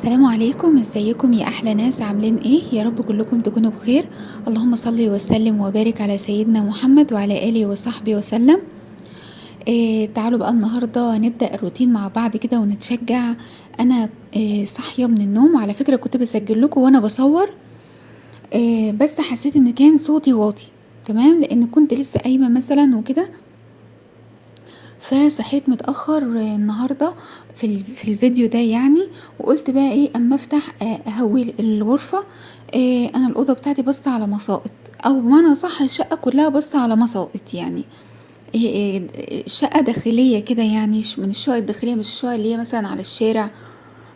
السلام عليكم، ازيكم يا احلى ناس؟ عاملين ايه؟ يا رب كلكم تكونوا بخير. اللهم صل وسلم وبارك على سيدنا محمد وعلى اله وصحبه وسلم. تعالوا بقى النهارده نبدا الروتين مع بعض كده ونتشجع. انا صاحية من النوم، وعلى فكرة كنت بسجل لكم وانا بصور، بس حسيت ان كان صوتي واطي، تمام، لان كنت لسه قايمة مثلا وكده، فصحيت متاخر النهارده في الفيديو ده يعني، وقلت بقى ايه اما افتح اهوي الغرفة. انا الاوضة بتاعتي باصة على مساقط، او بمعنى صح الشقة كلها باصة على مساقط، يعني الشقة داخلية كده، يعني من الشقق الداخلية، مش الشقق اللي هي مثلا على الشارع،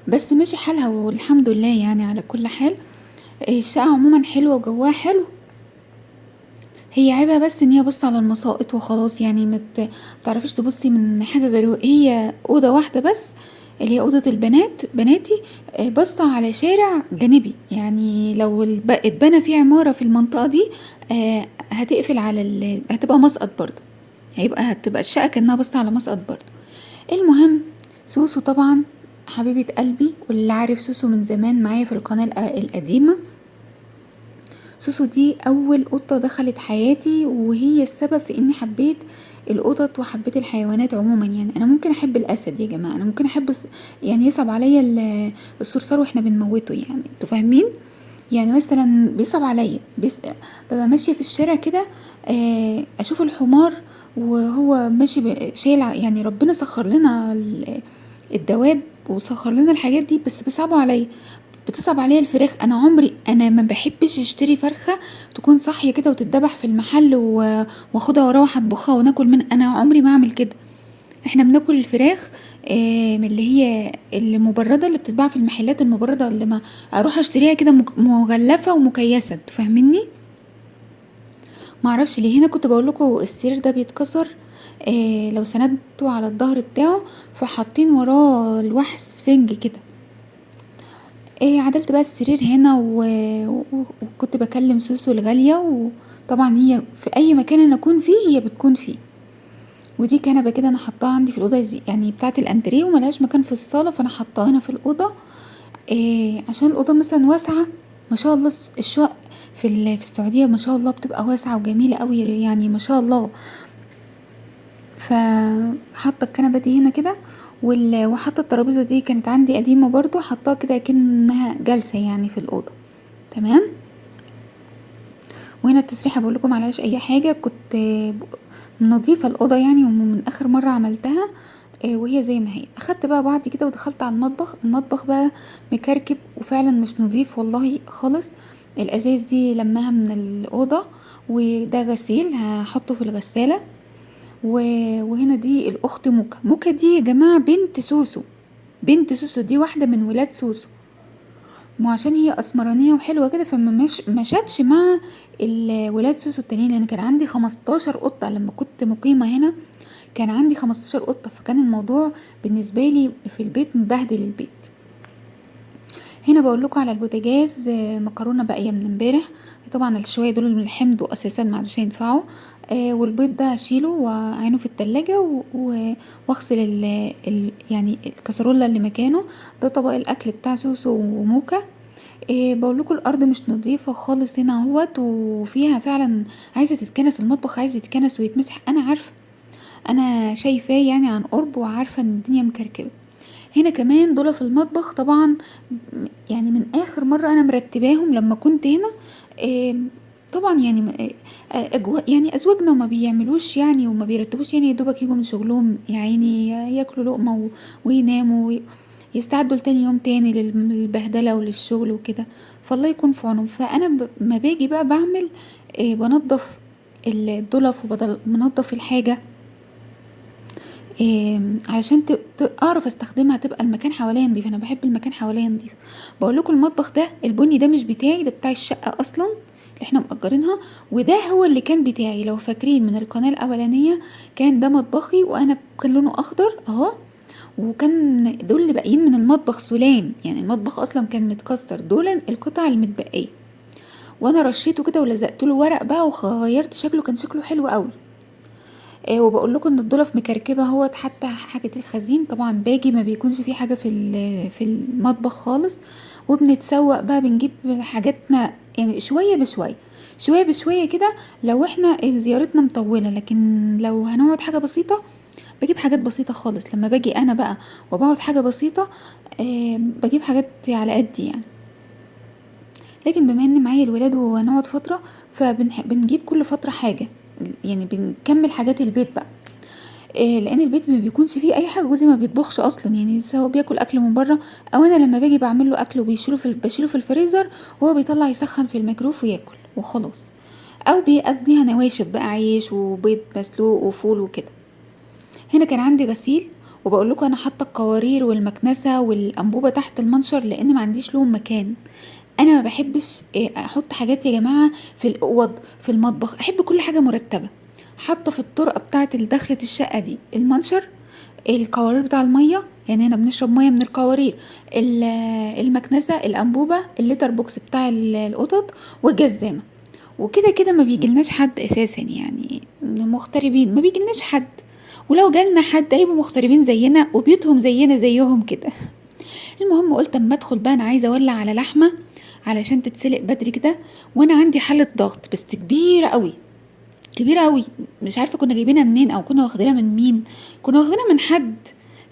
بس ماشي حالها والحمد لله يعني على كل حال. الشقة عموما حلوة وجواها حلو، هي عيبها بس ان هي بص على المساقط وخلاص، يعني ما تعرفيش تبصي من حاجة غير هي اوضة واحدة بس اللي هي اوضة البنات، بناتي، باصة على شارع جانبي، يعني لو اتبنى في عمارة في المنطقة دي، هتقفل على هتبقى مسقط برضه، هتبقى الشقة كانها باصة على مسقط برضه. المهم سوسو طبعا حبيبه قلبي، واللي عارف سوسو من زمان معايا في القناة القديمة، سوسو دي اول قطة دخلت حياتي، وهي السبب في اني حبيت القطط وحبيت الحيوانات عموما. يعني انا ممكن احب الاسد يا جماعة، انا ممكن احب يعني يصعب عليا الصرصار واحنا بنموته، يعني انتوا فاهمين؟ يعني مثلا بيصعب عليا، ببقى ماشية في الشارع كده، اشوف الحمار وهو ماشي شايل يعني ربنا سخر لنا الدواب وسخر لنا الحاجات دي، بس بيصعبوا عليا، بتصعب عليا الفراخ. انا عمري ما بحبش اشتري فرخة تكون صاحية كده وتتذبح في المحل واخدها واروح اطبخها وناكل منها، انا عمري ما اعمل كده. احنا بناكل الفراخ، من اللي هي المبرده اللي بتتباع في المحلات المبرده، اللي ما اروح اشتريها كده مغلفه ومكيسه، انتوا فاهميني؟ ما اعرفش ليه. هنا كنت بقول لكم السرير ده بيتكسر، لو سندته على الظهر بتاعه، فحاطين وراه لوح سفنج كده. عدلت بقى السرير هنا وكنت بكلم سوسو الغالية، وطبعا هي في اي مكان انا اكون فيه هي بتكون فيه. ودي كنبة كده انا حطاها عندي في الاوضة زي يعني بتاعه الانتريه، وملهاش مكان في الصاله، فانا حطاها هنا في الاوضة، عشان الاوضة مثلا واسعة ما شاء الله. الشقق في السعودية ما شاء الله بتبقى واسعة وجميلة قوي يعني ما شاء الله. فحاطه الكنبة دي هنا كده، وحاطه الترابيزة دي كانت عندي قديمة برضو، حطاها كده كأنها جلسه يعني في الاوضة، تمام. وهنا التسريحه بقول لكم معلهاش اي حاجة، كنت نظيفة الاوضة يعني، ومن اخر مرة عملتها، وهي زي ما هي. اخدت بقى بعضي كده ودخلت على المطبخ. المطبخ بقى مكركب وفعلا مش نظيف والله خالص. الازاز دي لماها من الاوضة، وده غسيل هحطه في الغسالة. وهنا دي الاخت موكا. موكا دي يا جماعة بنت سوسو، بنت سوسو دي واحدة من ولاد سوسو، ما عشان هي اسمرانيه وحلوه كده فما مشتش مع ولاد سوسو التانيين، لان كان عندي 15 قطة لما كنت مقيمة هنا، كان عندي 15 قطة، فكان الموضوع بالنسبة لي في البيت مبهدل البيت. هنا بقول لكم على البوتاجاز، مكرونه باقية من امبارح، طبعا الشويه دول من الحمض واساسا ما عادوش هينفعوا، والبيض ده هشيله واعينه في التلاجة واغسل الكسرولة اللي مكانه. ده طبق الاكل بتاع سوسو وموكا. بقول لكم الارض مش نظيفة خالص هنا اهوت، وفيها فعلا عايزه تتكنس، المطبخ عايز يتكنس ويتمسح، انا عارفه، انا شايفاه يعني عن قرب وعارفه ان الدنيا مكركبه. هنا كمان دول في المطبخ طبعا يعني من اخر مرة انا مرتباهم لما كنت هنا، طبعا يعني اجواء يعني ازواجنا ما بيعملوش يعني وما بيرتبوش، يعني يا دوبك يجوا من شغلهم يا عيني ياكلوا لقمة ويناموا يستعدوا لتاني يوم تاني للبهدله وللشغل وكده، فالله يكون في عونهم. فانا ما باجي بقى بعمل، بنظف الضلف وبدل بنظف الحاجة، علشان اعرف استخدمها، تبقى المكان حواليا نضيف. انا بحب المكان حواليا نضيف. بقول لكم المطبخ ده البني ده مش بتاعي، ده بتاع الشقة اصلا اللي احنا مأجرينها، وده هو اللي كان بتاعي لو فاكرين من القناة الاولانية، كان ده مطبخي وانا كان لونه اخضر اهو، وكان دول اللي باقيين من المطبخ سلام، يعني المطبخ اصلا كان متكسر، دول القطع المتبقية، وانا رشيته كده ولزقت له ورق بقى وغيرت شكله، كان شكله حلو قوي. وبقول لكم ان الضلف مكركبه اهوت، حتى حاجة الخزين طبعا باجي ما بيكونش في حاجة في المطبخ خالص. وبنتسوق بقى، بنجيب حاجاتنا يعني شوية بشوية شوية بشوية كده لو احنا زيارتنا مطولة، لكن لو هنقعد حاجة بسيطة بجيب حاجات بسيطة خالص. لما باجي انا بقى وبقعد حاجة بسيطة بجيب حاجات على قدي يعني. لكن بما ان معايا الولاد وهنقعد فترة فبنجيب كل فترة حاجة، يعني بنكمل حاجات البيت بقى، لان البيت ما بيكونش فيه اي حاجة. جوزي ما بيطبخش اصلا يعني، سواء بياكل اكل من بره او انا لما باجي بعمل له اكل وبيشيله في بشيله في الفريزر وهو بيطلع يسخن في الميكروف وياكل وخلاص، او بيقضيها نواشف بقى، عيش وبيض مسلوق وفول وكده. هنا كان عندي غسيل، وبقول لكم انا حاطه القوارير والمكنسه والانبوبه تحت المنشر لان ما عنديش لهم مكان. انا ما بحبش احط حاجات يا جماعة في الاوض في المطبخ، احب كل حاجة مرتبه. حاطه في الطرقه بتاعه دخله الشقة دي المنشر، القوارير بتاع المية، يعني هنا بنشرب مية من القوارير، المكنسة، الانبوبة، ال litter box بتاع القطط، والجزامه. وكده كده ما بيجيلناش حد اساسا، يعني مغتربين ما بيجيلناش حد، ولو جالنا حد هيبقوا مغتربين زينا وبيوتهم زينا زيهم كده. المهم قلت اما ادخل بقى، انا عايزه اولع على لحمه علشان تتسلق بدري كده، وانا عندي حله ضغط بس كبيرة قوي كبيرة قوي، مش عارفه كنا جايبينها منين او كنا واخدينها من مين، كنا واخدينها من حد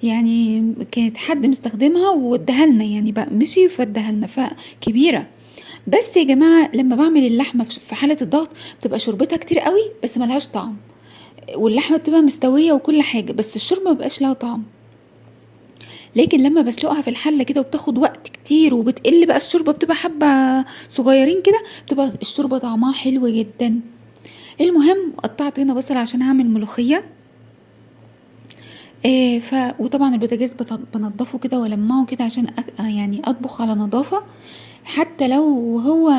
يعني، كانت حد مستخدمها واداها لنا يعني بقى مشي فاداها لنا، فكبيره. بس يا جماعة لما بعمل اللحمة في حله الضغط بتبقى شوربتها كتير قوي بس ملهاش طعم، واللحمة بتبقى مستوية وكل حاجة بس الشوربة ما بيبقاش لها طعم. لكن لما بسلقها في الحلة كده وبتاخد وقت كتير وبتقل بقى الشوربة، بتبقى حبه صغيرين كده، بتبقى الشوربة طعمها حلو جدا. المهم قطعت هنا بصل عشان هعمل ملوخية، وطبعا البوتاجاز بنضفه كده والمعه كده عشان يعني اطبخ على نظافة، حتى لو هو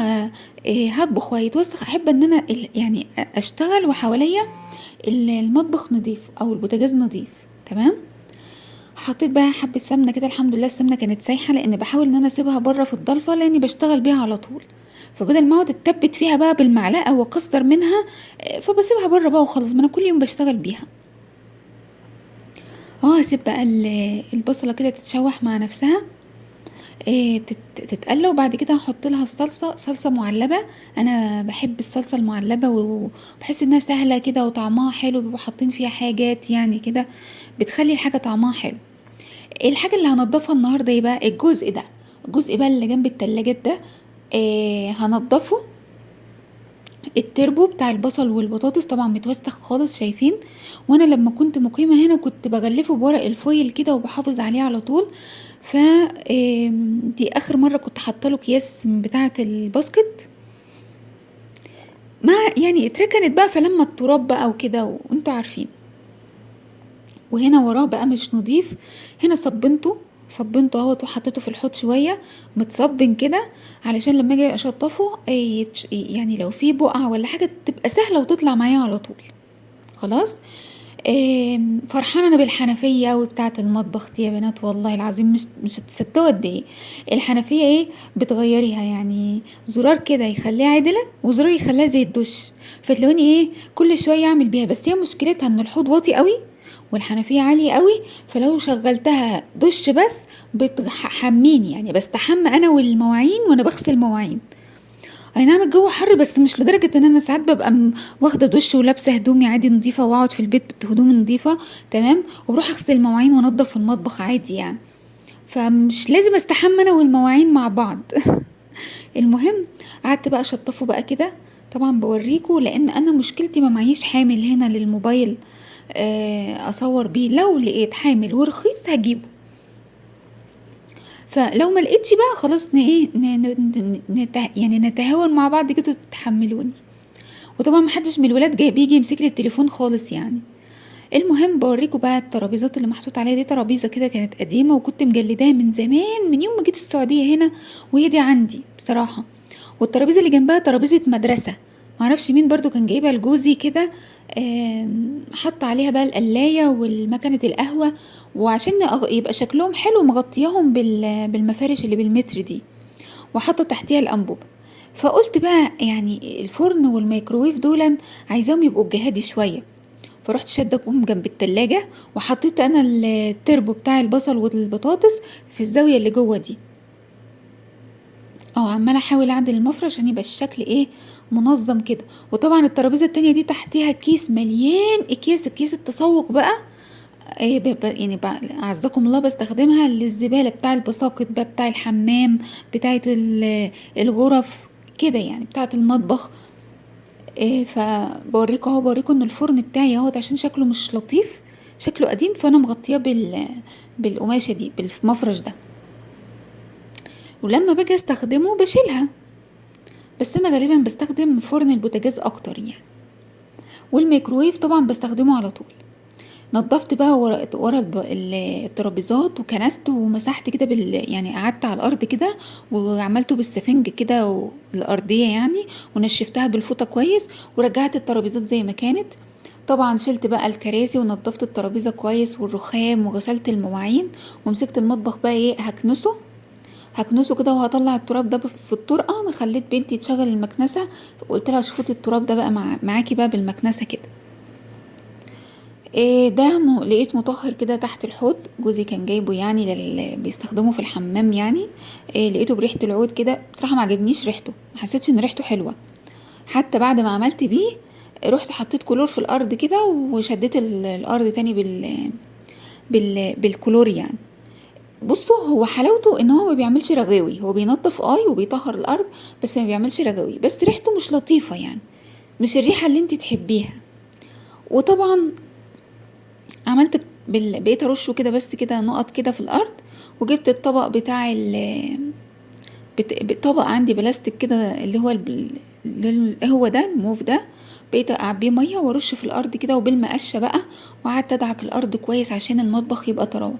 هطبخ وهيتوسخ احب ان انا يعني اشتغل وحواليا المطبخ نظيف او البوتاجاز نظيف. تمام. حطيت بقى حبه سمنه كده، الحمد لله السمنة كانت سايحه لان بحاول ان انا اسيبها بره في الضلفه لاني بشتغل بيها على طول، فبدل ما اقعد اتبت فيها بقى بالمعلقه واكسر منها فبسيبها بره بقى وخلاص، ما انا كل يوم بشتغل بيها. هسيب بقى البصله كده تتشوح مع نفسها، تتقلى، وبعد كده هحط لها الصلصه، صلصه معلبه. انا بحب الصلصه المعلبه وبحس انها سهلة كده وطعمها حلو، بيبقوا حاطين فيها حاجات يعني كده بتخلي الحاجة طعمها حلو. الحاجة اللي هنضفها النهارده ايه بقى؟ الجزء ده، الجزء بقى اللي جنب التلاجات ده، هنضفه. التربو بتاع البصل والبطاطس طبعا متوسخ خالص شايفين، وانا لما كنت مقيمة هنا كنت بغلفه بورق الفويل كده وبحافظ عليه على طول. ف دي اخر مرة كنت حاطه له اكياس بتاعه ال basket، مع يعني اتركنت بقى فلما التراب بقى وكده وانتوا عارفين. وهنا وراه بقى مش نظيف، هنا صبنته اهوت وحطيته في الحوض شوية متصبن كده علشان لما اجي اشطفه يعني لو في بقعة ولا حاجة تبقى سهلة وتطلع معايا على طول. خلاص. فرحانة انا بالحنفيه وبتاعه المطبخ دي يا بنات، والله العظيم مش هتصدقوا قد ايه الحنفية ايه بتغيريها، يعني زرار كده يخليها عدله وزرار يخليها زي الدش، فتلاقوني ايه كل شوية اعمل بيها. بس هي مشكلتها ان الحوض واطي قوي والحنفية عالية قوي، فلو شغلتها دش بس بتحميني يعني، بستحمى انا والمواعين وانا بغسل مواعين. اي نعم الجو حر بس مش لدرجة ان انا ساعات ببقى واخده دش ولابسه هدومي عادي نظيفة واقعد في البيت بهدوم نظيفة تمام، وبروح اغسل المواعين وانضف المطبخ عادي يعني، فمش لازم استحمى انا والمواعين مع بعض. المهم قعدت بقى اشطفه بقى كده، طبعا بوريكم لان انا مشكلتي ما معيش حامل هنا للموبايل، اصور بيه، لو لقيت حامل ورخيص هجيبه، فلو ما لقيتش بقى خلاص يعني نتهاون مع بعض كده وتتحملوني. وطبعا ما حدش من الولاد جاي بيجي يمسك لي التليفون خالص يعني. المهم بوريكم بقى الترابيزات اللي محطوط عليها دي، ترابيزة كده كانت قديمة وكنت مجلداها من زمان من يوم ما جيت السعودية هنا، وهي دي عندي بصراحة. والترابيزه اللي جنبها ترابيزة مدرسه، معرفش مين برضو كان جايبها لجوزي كده، حط عليها بقى القلايه والمكنه القهوة، وعشان يبقى شكلهم حلو مغطياهم بالمفارش اللي بالمتر دي، وحاطه تحتيها الانبوبة. فقلت بقى يعني الفرن والميكروويف دولا عايزاهم يبقوا جهادي شوية، فرحت شاده كوم جنب التلاجة، وحطيت انا التربو بتاع البصل والبطاطس في الزاوية اللي جوه دي. عماله احاول اعدل المفرش عشان يبقى الشكل ايه منظم كده. وطبعا الترابيزة التانية دي تحتيها كيس مليان اكياس، اكياس التسوق بقى، إيه يعني اعزكم الله بستخدمها للزباله بتاع البساقط بقى، بتاع الحمام، بتاعه الغرف كده يعني، بتاعه المطبخ. فبوريكم اهو، بوريكم ان الفرن بتاعي اهوت عشان شكله مش لطيف، شكله قديم، فانا مغطياه بالقماشه دي، بالمفرش ده. ولما باجي استخدمه بشيلها، بس انا غالبا بستخدم فرن البوتاجاز اكتر يعني. والميكروويف طبعا بستخدمه على طول. نظفت بقى ورا الترابيزات، وكنست ومسحت كده يعني قعدت على الارض كده وعملته بالسفنج كده الارضية يعني، ونشفتها بالفوطه كويس، ورجعت الترابيزات زي ما كانت. طبعا شلت بقى الكراسي ونظفت الترابيزة كويس والرخام، وغسلت المواعين، ومسكت المطبخ بقى ايه هكنسه كده، وهطلع التراب ده في الطرقه. انا خليت بنتي تشغل المكنسة، وقلت لها شفطي التراب ده بقى معاكي بقى بالمكنسه كده. إيه ده لقيت مطهر كده تحت الحوض، جوزي كان جايبه يعني بيستخدمه في الحمام يعني. إيه لقيته بريحه العود كده، بصراحة ما عجبنيش ريحته، ما حسيتش ان ريحته حلوة. حتى بعد ما عملت بيه رحت حطيت كلور في الارض كده، وشديت الارض تاني بالكلور يعني. بصوا هو حلاوته ان هو ما بيعملش رغاوي، هو بينظف وبيطهر الارض، بس ما بيعملش رغاوي، بس ريحته مش لطيفة يعني، مش الريحة اللي انت تحبيها. وطبعا عملت بقيت ارشه كده بس كده نقط كده في الارض. وجبت الطبق بتاع طبق عندي بلاستيك كده اللي هو اللي هو ده الموف ده، بقيت اعبيه مية وارش في الارض كده وبالمقشه بقى، وقعدت ادعك الارض كويس عشان المطبخ يبقى طراوه.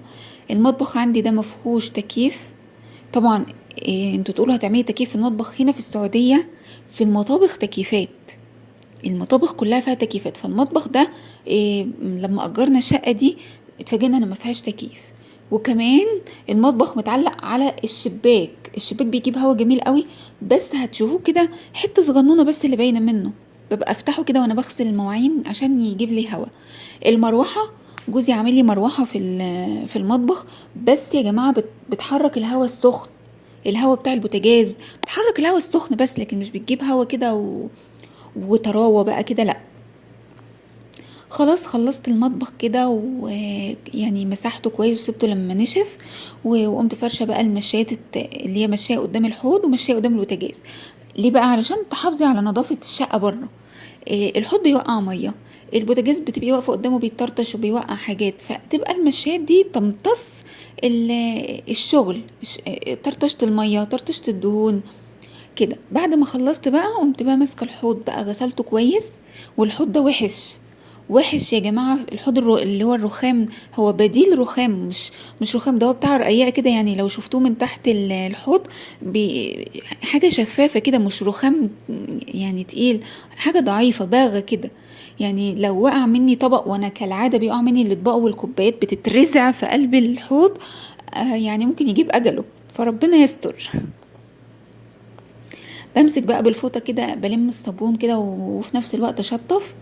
المطبخ عندي ده مفهوش تكييف طبعا. انتوا تقولوا هتعملي تكييف في المطبخ؟ هنا في السعودية في المطابخ تكييفات، المطابخ كلها فيها تكييفات. فالمطبخ ده لما اجرنا الشقة دي اتفاجئنا ان ما فيهاش تكييف، وكمان المطبخ متعلق على الشباك، الشباك بيجيب هوا جميل قوي، بس هتشوفوه كده حتة صغنونه بس اللي باينة منه، ببقى افتحه كده وانا بغسل المواعين عشان يجيب لي هوا. المروحة جوزي عامل لي مروحة في المطبخ، بس يا جماعة بتحرك الهوا السخن، الهوا بتاع البوتاجاز بتحرك الهوا السخن بس، لكن مش بتجيب هوا كده وطراوه بقى كده، لا. خلاص خلصت المطبخ كده، ويعني مسحته كويس وسبته لما نشف، وقمت فرشه بقى المشايات اللي هي مشايه قدام الحوض ومشايه قدام البوتاجاز. ليه بقى؟ علشان تحافظي على نظافة الشقة بره. الحوض بيوقع مية، البوتاجاز بتبقي واقفة قدامه بيطرطش وبيوقع حاجات، فتبقى المشايات دي تمتص الشغل، طرطشه المية، طرطشه الدهون كده. بعد ما خلصت بقى قمت بقى ماسكه الحوض بقى غسلته كويس. والحوض ده وحش وحش يا جماعة، الحوض اللي هو الرخام، هو بديل رخام، مش رخام ده، هو بتاع رقيقه كده يعني، لو شفتوه من تحت الحوض حاجة شفافة كده، مش رخام يعني تقيل، حاجة ضعيفة باغه كده يعني. لو وقع مني طبق، وانا كالعادة بيقع مني الاطباق والكوبايات بتترزع في قلب الحوض، يعني ممكن يجيب اجله، فربنا يستر. بمسك بقى بالفوطه كده، بلم الصابون كده وفي نفس الوقت اشطف،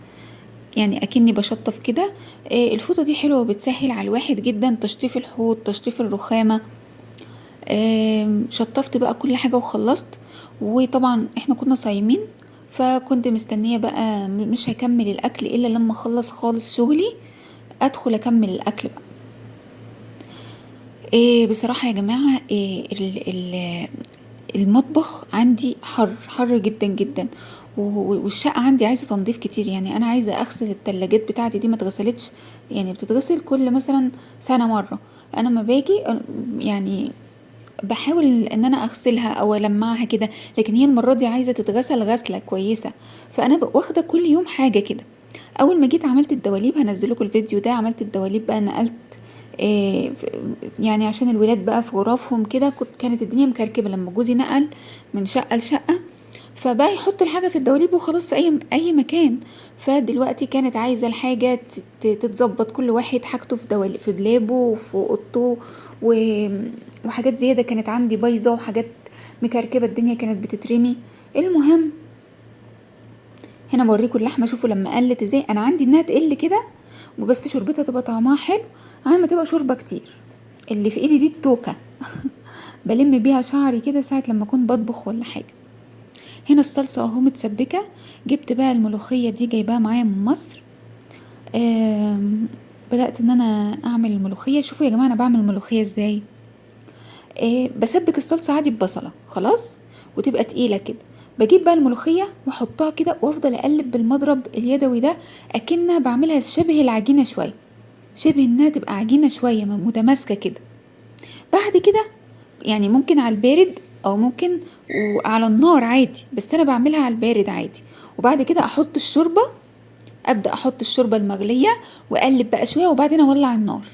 يعني اكني بشطف كده. الفوطه دي حلوة وبتسهل على الواحد جدا تشطيف الحوض، تشطيف الرخامه. شطفت بقى كل حاجة وخلصت. وطبعا احنا كنا صايمين، فكنت مستنيه بقى مش هكمل الاكل الا لما اخلص خالص شغلي، ادخل اكمل الاكل بقى. بصراحة يا جماعة، المطبخ عندي حر، حر جدا جدا، والشقة عندي عايزة تنظيف كتير يعني. أنا عايزة أغسل التلاجات بتاعتي دي، ما اتغسلتش يعني، بتتغسل كل مثلا سنة مرة. أنا ما باجي يعني بحاول إن أنا أغسلها أو ألمعها كده، لكن هي المرة دي عايزة تتغسل غسلة كويسة، فأنا واخدة كل يوم حاجة كده. أول ما جيت عملت الدواليب، هنزل لكم الفيديو ده. عملت الدواليب بقى، نقلت يعني عشان الولاد بقى في غرفهم كده، كانت الدنيا مكركبة لما جوزي نقل من شقة لشقة، فبقى يحط الحاجة في الدواليب وخلاص في أي مكان. فدلوقتي كانت عايزة الحاجة تتظبط، كل واحد حاجته في دولابه وفي أوضته، وحاجات زيادة كانت عندي بايظة وحاجات مكركبة الدنيا كانت بتترمي. المهم هنا بوريكم اللحمة، شوفوا لما قلت ازاي. أنا عندي إنها تقل كده وبس شوربتها تبقى طعمها حلو عن ما تبقى شوربة كتير. اللي في ايدي دي التوكه بلم بيها شعري كده ساعة لما اكون بطبخ ولا حاجة. هنا الصلصه اهو متسبكه. جبت بقى الملوخية دي جايباها معايا من مصر. بدات ان انا اعمل الملوخية. شوفوا يا جماعة انا بعمل الملوخية ازاي. بسبك الصلصه عادي ببصله خلاص، وتبقى تقيلة كده. بجيب بقى الملوخية واحطها كده وافضل اقلب بالمضرب اليدوي ده، اكنها بعملها شبه العجينة شوية، شبه انها تبقى عجينه شوية متماسكة كده. بعد كده يعني ممكن على البارد او ممكن وعلى النار عادي، بس انا بعملها على البارد عادي. وبعد كده احط الشوربة، ابدا احط الشوربة المغليه واقلب بقى شوية، وبعدين اولع النار،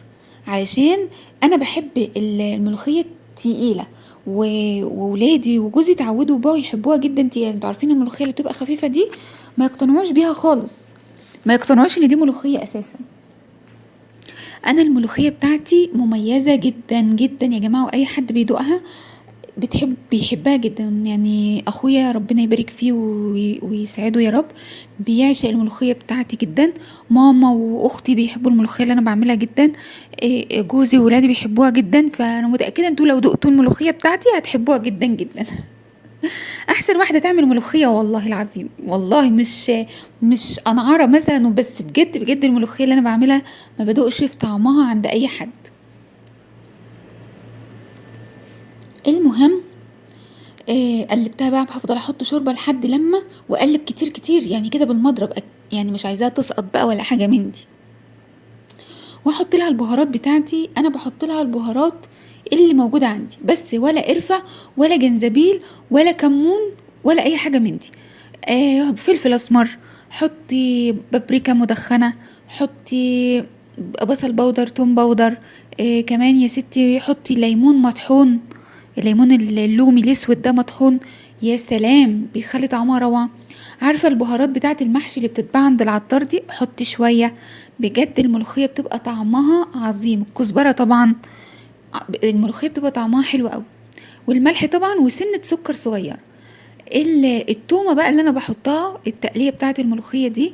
علشان انا بحب الملوخية تقيلة، وولادي وجوزي اتعودوا بقوا يحبوها جدا تقيلة. انتوا عارفين الملوخية اللي بتبقى خفيفة دي ما يقتنعوش بيها خالص، ما يقتنعوش ان دي ملوخية اساسا. انا الملوخية بتاعتي مميزة جدا جدا يا جماعة، واي حد بيدوقها بيحبها جدا. يعني اخويا ربنا يبارك فيه ويسعده يا رب، بيعشق الملوخية بتاعتي جدا. ماما واختي بيحبوا الملوخية اللي انا بعملها جدا، جوزي وولادي بيحبوها جدا. فانا متاكدة انتوا لو دقتوا الملوخية بتاعتي هتحبوها جدا جدا. احسن واحدة تعمل ملوخية والله العظيم، والله مش انعره مثلا وبس، بجد بجد الملوخية اللي انا بعملها ما بدوقش في طعمها عند اي حد. المهم قلبتها بقى، هفضل احط شوربة لحد لما، واقلب كتير كتير يعني كده بالمضرب، يعني مش عايزاها تسقط بقى ولا حاجة من دي. واحط لها البهارات بتاعتي. انا بحط لها البهارات اللي موجودة عندي بس، ولا قرفه ولا جنزبيل ولا كمون ولا اي حاجة من دي. فلفل اسمر، حطي بابريكا مدخنه، حطي بصل powder، توم powder، كمان يا ستي حطي ليمون مطحون، الليمون اللومي الاسود ده مطحون، يا سلام بيخلي طعمها روعه. عارفه البهارات بتاعه المحشي اللي بتتباع عند العطار دي، حطي شوية، بجد الملوخية بتبقى طعمها عظيم. الكزبره طبعا، الملوخية بتبقى طعمها حلو قوي، والملح طبعا، وسنة سكر صغيرة. التومه بقى اللي انا بحطها، التقليه بتاعه الملوخية دي،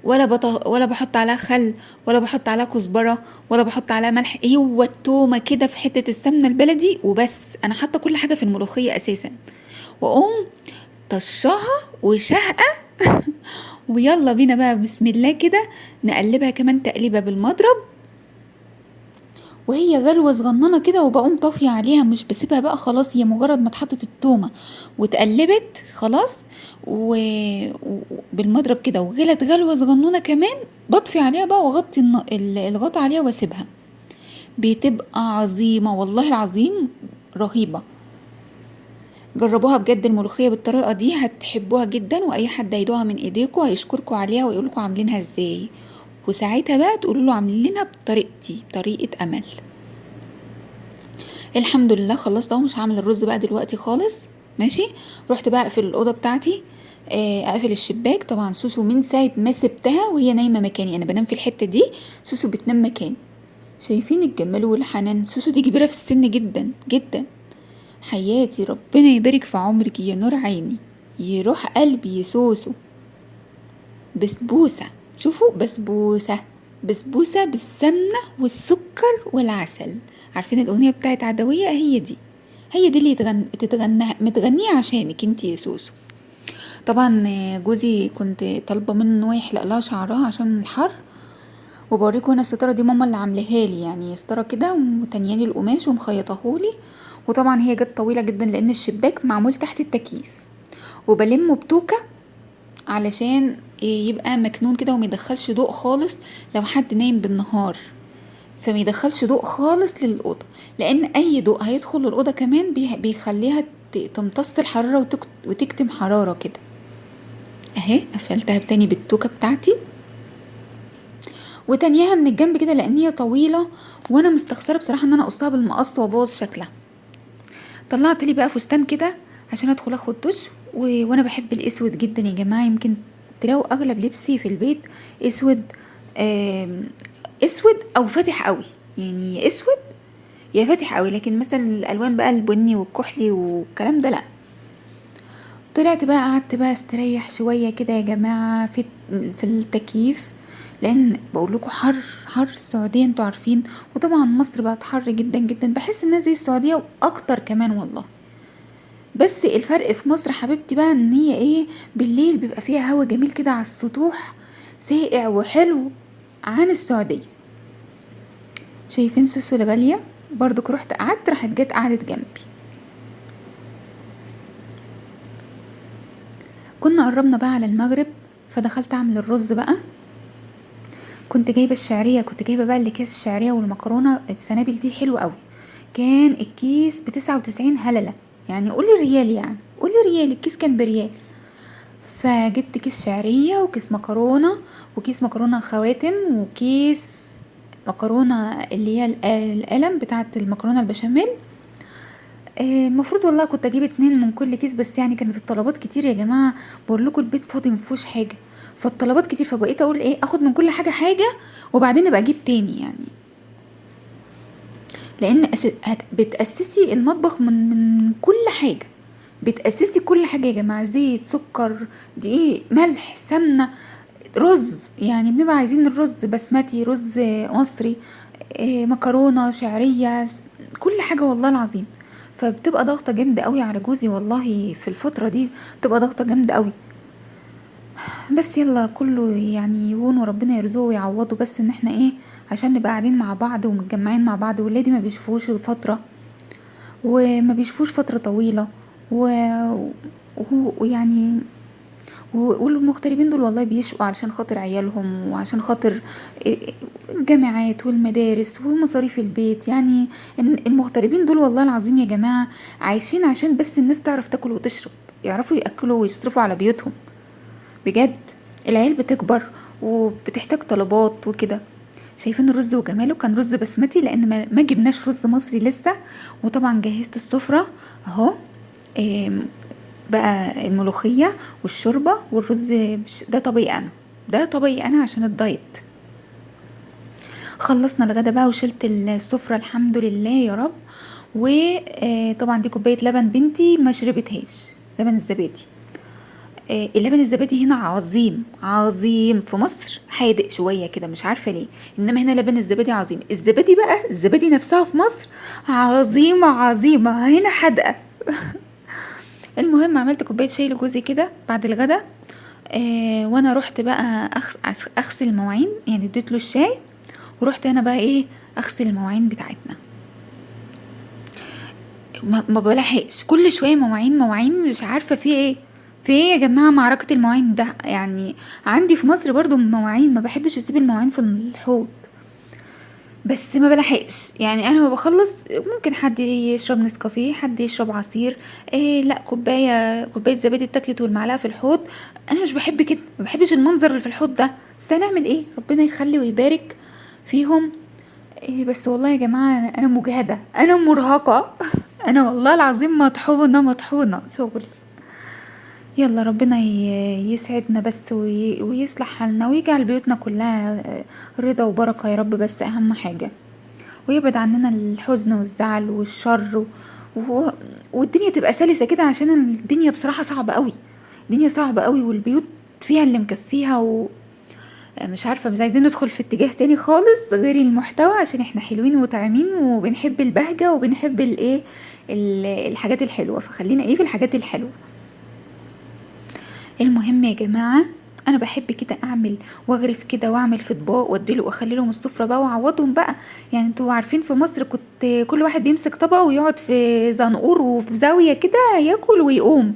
ولا بحط عليها خل، ولا بحط عليها كزبره، ولا بحط عليها ملح، هو التومه كده في حتة السمنة البلدي وبس. انا حاطه كل حاجة في الملوخية اساسا، واقوم طشها وشهقه ويلا بينا بقى بسم الله كده نقلبها كمان تقليبه بالمضرب، وهي غلوه صغننه كده، وبقوم طافية عليها، مش بسيبها بقى خلاص. هي مجرد ما اتحطت التومه واتقلبت خلاص وبالمضرب كده وغلت غلوه صغنونه كمان، بطفي عليها بقى واغطي الغطا عليها واسيبها. بتبقى عظيمة والله العظيم، رهيبة. جربوها بجد الملوخية بالطريقة دي، هتحبوها جدا، واي حد هيدوقها من ايديكم هيشكركم عليها ويقولكم عاملينها ازاي، وساعتها بقى تقولوا له عاملينها بطريقتي، بطريقة امل. الحمد لله خلصت اهو، مش هعمل الرز بقى دلوقتي خالص ماشي. رحت بقى اقفل الاوضة بتاعتي، اقفل الشباك. طبعا سوسو من ساعة ما سبتها وهي نايمة مكاني، انا بنام في الحتة دي، سوسو بتنام مكاني. شايفين الجمال والحنان، سوسو دي كبيرة في السن جدا جدا. حياتي ربنا يبارك في عمرك يا نور عيني، يروح قلبي يا سوسو. بسبوسه، شوفوا بسبوسه، بسبوسه بالسمنه والسكر والعسل. عارفين الاغنية بتاعت عدويه؟ هي دي، هي دي اللي تتغنى متغنيه عشانك انتي يا سوسو. طبعا جوزي كنت طالبه منه ان هو يحلق لها شعرها عشان الحر، وبوريكم هنا الستارة دي ماما اللي عاملاها لي، يعني ستارة كده ومتنياني القماش ومخيطاهولي. وطبعا هي جت طويلة جدا لان الشباك معمول تحت التكييف، وبلمه بتوكه علشان يبقى مكنون كده وما يدخلش ضوء خالص لو حد نايم بالنهار، فما يدخلش ضوء خالص للأوضة، لأن أي ضوء هيدخل للأوضة كمان بيخليها تمتص الحرارة وتكتم حرارة كده. أهي قفلتها تاني بالتوكة بتاعتي، وتانيها من الجنب كده لأن هي طويلة وأنا مستخسرة بصراحة إن أنا أقصها بالمقص وأبوظ شكلها. طلعت لي بقى فستان كده عشان أدخل أخد دش، وأنا بحب الأسود جدا يا جماعة، يمكن تلاقوا أغلب لبسي في البيت أسود، اسود او فاتح قوي، يعني يا اسود يا فاتح قوي، لكن مثلا الالوان بقى البني والكحلي والكلام ده لا. طلعت بقى قعدت بقى استريح شوية كده يا جماعة في التكييف، لان بقول لكم حر حر السعودية انتوا عارفين، وطبعا مصر بقت حر جدا جدا، بحس انها زي السعودية واكتر كمان والله. بس الفرق في مصر حبيبتي بقى ان هي ايه، بالليل بيبقى فيها هوا جميل كده على السطوح، ساقع وحلو عن السعودية. شايفين سوسو الغالية برضو رحت قعدت، راحت جت قعدت جنبي. كنا قربنا بقى على المغرب، فدخلت اعمل الرز بقى. كنت جايبه الشعرية، كنت جايبه بقى الاكياس الشعرية والمكرونه السنابل دي حلوة قوي. كان الكيس ب99 هلله، يعني قولي ريال، يعني قولي ريال، الكيس كان بريال. فجبت كيس شعرية وكيس مكرونه وكيس مكرونه خواتم وكيس مكرونه اللي هي القلم بتاعه المكرونه البشاميل. المفروض والله كنت اجيب 2 من كل كيس، بس يعني كانت الطلبات كتير يا جماعة، بقول لكم البيت فاضي مفيهوش حاجة، فالطلبات كتير، فبقيت اقول ايه، اخد من كل حاجة حاجة وبعدين ابقى اجيب تاني يعني، لان بتاسسي المطبخ من كل حاجة، بتاسسي كل حاجة يا جماعة، زيت، سكر، دقيق، ملح، سمنه، رز، يعني بنبقى عايزين الرز بسمتي، رز مصري، مكرونه شعرية، كل حاجة والله العظيم. فبتبقى ضغطه جامدة قوي على جوزي والله في الفترة دي، بتبقى ضغطه جامدة قوي. بس يلا كله يعني يهون وربنا يرزقه ويعوضه، بس ان احنا ايه، عشان نبقى قاعدين مع بعض ومتجمعين مع بعض. ولادي ما بيشوفوش فترة، وما بيشوفوش فترة طويلة، ويعني والمغتربين دول والله بيشقوا علشان خاطر عيالهم، وعشان خاطر الجامعات والمدارس ومصاريف البيت. يعني المغتربين دول والله العظيم يا جماعة عايشين عشان بس الناس تعرف تاكل وتشرب، يعرفوا يأكلوا ويصرفوا على بيوتهم بجد. العيال بتكبر وبتحتاج طلبات وكده. شايفين الرز وجماله، كان رز بسمتي لان ما جبناش رز مصري لسه. وطبعا جهزت السفرة اهو، بقى الملوخية والشوربة والرز، ده طبيعي انا، ده طبيعي انا عشان الدايت. خلصنا الغدا بقى وشلت السفرة الحمد لله يا رب. وطبعا دي كوباية لبن بنتي ما شربتهاش، لبن الزبادي. اللبن الزبادي هنا عظيم عظيم، في مصر حادق شوية كده مش عارفة ليه، انما هنا لبن الزبادي عظيم. الزبادي بقى، الزبادي نفسها في مصر عظيمة عظيمة، هنا حادقة. المهم عملت كوباية شاي لجوزي كده بعد الغدا، وانا رحت بقى اغسل المواعين، يعني اديت له الشاي ورحت انا بقى ايه اغسل المواعين بتاعتنا. ما بلحقش، كل شوية مواعين مواعين، مش عارفة في ايه، في ايه يا جماعة معركة المواعين ده. يعني عندي في مصر برضو مواعين، ما بحبش اسيب المواعين في الحوض، بس ما بلحقش. يعني انا ما بخلص، ممكن حد يشرب نسكافيه، حد يشرب عصير، إيه لا كوباية زبادي اتاكلت والمعلقه في الحوض. انا مش بحب كده، ما بحبش المنظر اللي في الحوض ده، بس هنعمل ايه، ربنا يخلي ويبارك فيهم. إيه بس والله يا جماعة انا مجهده، انا مرهقة، انا والله العظيم مطحونه مطحونه شغل. يلا ربنا يسعدنا بس ويصلح حالنا ويجعل بيوتنا كلها رضا وبركة يا رب، بس اهم حاجة، ويبعد عننا الحزن والزعل والشر والدنيا تبقى سلسة كده، عشان الدنيا بصراحة صعبة قوي، الدنيا صعبة قوي، والبيوت فيها اللي مكفيها مش عارفة، مش عايزين ندخل في اتجاه تاني خالص غير المحتوى، عشان احنا حلوين وطعمين وبنحب البهجة وبنحب الحاجات الحلوة، فخلينا ايه في الحاجات الحلوة. المهم يا جماعة انا بحب كده اعمل واغرف كده واعمل في اطباق واديله واخلي لهم السفرة بقى واعوضهم بقى. يعني انتوا عارفين في مصر كنت كل واحد بيمسك طبقه ويقعد في زنقور وفي زاوية كده ياكل ويقوم.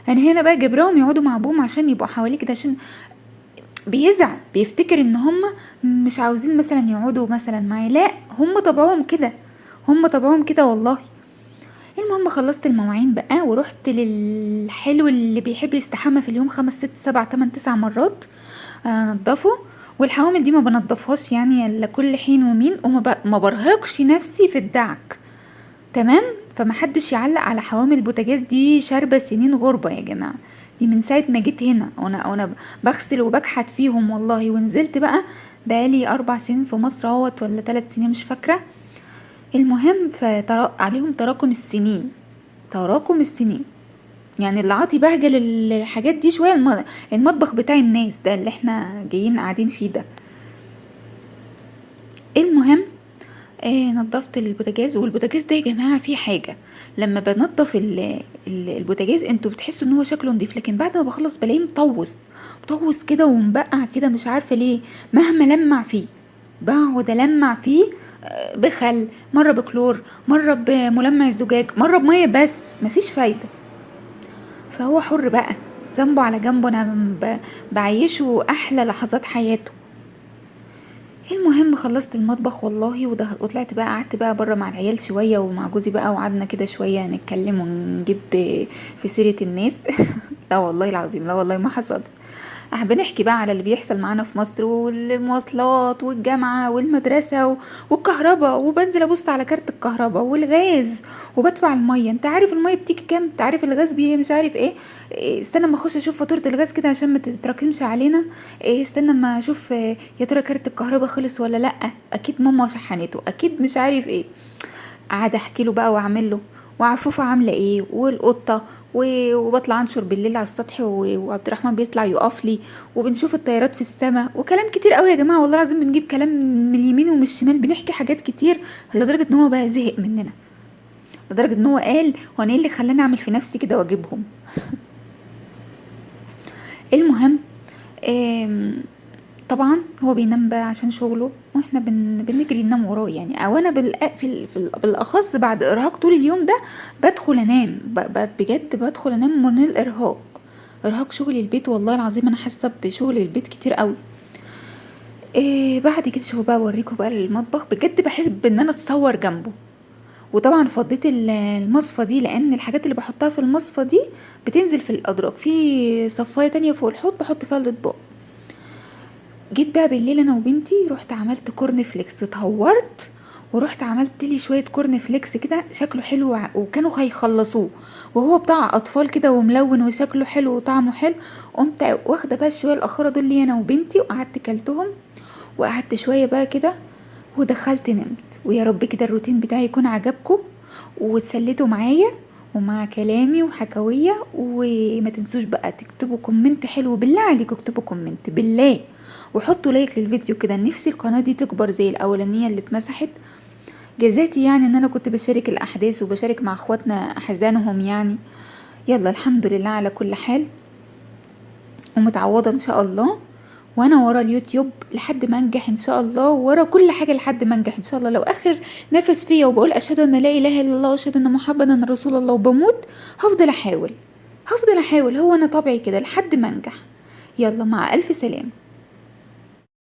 انا هنا بقى جبراهم يقعدوا مع ابوهم عشان يبقوا حواليه كده، عشان بيزعل، بيفتكر ان هم مش عاوزين مثلا يقعدوا مثلا معاه، لا هم طبعهم كده، هم طبعهم كده والله. المهم خلصت المواعين بقى ورحت للحلو اللي بيحب يستحمى في اليوم 5 6 7 8 9 مرات، انضفه. والحوامل دي ما بنضفهاش يعني الا كل حين ومين، وما برهقش نفسي في الدعك، تمام؟ فمحدش يعلق على حوامل البوتاجاز دي، شاربه سنين غربه يا جماعة، دي من ساعة ما جيت هنا وانا بغسل وبكحت فيهم والله. ونزلت بقى بقالي 4 سنين في مصر اهوت، ولا 3 سنين مش فاكره. المهم عليهم تراكم السنين، تراكم السنين، يعني اللي عاطي بهجة للحاجات دي شوية المطبخ بتاع الناس ده اللي احنا جايين قاعدين فيه ده. نضفت البوتاجاز. والبوتاجاز ده يا جماعة فيه حاجة، لما بنضف البوتاجاز انتوا بتحسوا ان هو شكله نضيف، لكن بعد ما بخلص بلاقيه مطوس مطوس كده ومبقع كده، مش عارفه ليه. مهما لمع فيه بقعد المع فيه، بخل، مرة بكلور، مرة بملمع الزجاج، مرة بميه، بس مفيش فايده. فهو حر بقى، ذنبه على جنبه، انا بعيشه احلى لحظات حياته. المهم خلصت المطبخ والله، وطلعت بقى قعدت بقى بره مع العيال شوية ومع جوزي بقى، وقعدنا كده شوية نتكلم ونجيب في سيره الناس. لا والله العظيم، لا والله ما حصلش. بنحكي بقى على اللي بيحصل معانا في مصر، والمواصلات والجامعة والمدرسة والكهرباء، وبنزل ابص على كارت الكهرباء والغاز، وبدفع المية، انت عارف المية بتيجي كام، انت عارف الغاز بيه مش عارف ايه، استنى ما اخش اشوف فاتورة الغاز كده عشان ما تتراكمش علينا، استنى ما اشوف، يا ترى كارت الكهرباء خلص ولا لا، اكيد ماما شحنته، اكيد مش عارف ايه. قعد احكي له بقى واعمل له، وعفوفه عامله ايه، والقطه، وبطلع انشر بالليل على السطح، وعبد الرحمن بيطلع يقف لي، وبنشوف الطيارات في السماء، وكلام كتير قوي يا جماعة والله العظيم. بنجيب كلام من اليمين ومن الشمال، بنحكي حاجات كتير، لدرجة ان هو بقى زهق مننا، لدرجة ان هو قال هو انا ايه اللي خلاني اعمل في نفسي كده واجيبهم. المهم، طبعا هو بينام بقى عشان شغله، واحنا بنجري ننام وراه يعني، او انا بالاخص بعد ارهاق طول اليوم ده بدخل انام، بجد بدخل انام من الارهاق، ارهاق شغل البيت والله العظيم انا حاسه بشغل البيت كتير قوي. بعد كده شوفوا بقى، اوريكم بقى المطبخ، بجد بحب ان انا اتصور جنبه. وطبعا فضيت المصفى دي، لان الحاجات اللي بحطها في المصفى دي بتنزل في الادراج، في صفايه تانية فوق الحوض بحط فيها الاطباق. جيت بقى بالليل انا وبنتي، رحت عملت corn flakes، اتهورت ورحت عملت لي شوية corn flakes كده شكله حلو، وكانوا هيخلصوه، وهو بتاع اطفال كده وملون وشكله حلو وطعمه حلو. قمت واخده بقى الشويه الاخيرة دول لي انا وبنتي، وقعدت كلتهم، وقعدت شوية بقى كده ودخلت نمت. ويا رب كده الروتين بتاعي يكون عجبكم وتسليتوا معايا ومع كلامي وحكاويه. وما تنسوش بقى تكتبوا comment حلو، بالله عليكم اكتبوا comment بالله، وحطوا like للفيديو كده، نفسي القناة دي تكبر زي الاولانية اللي اتمسحت. جزاتي يعني ان انا كنت بشارك الاحداث وبشارك مع اخواتنا احزانهم يعني. يلا الحمد لله على كل حال، ومتعوضه ان شاء الله. وانا ورا اليوتيوب لحد ما انجح ان شاء الله، ورا كل حاجة لحد ما انجح ان شاء الله. لو اخر نفس فيا وبقول اشهد ان لا اله الا الله واشهد ان محمدا رسول الله وبموت، هفضل احاول، هفضل احاول، هو انا طبعي كده لحد ما انجح. يلا مع الف سلامه.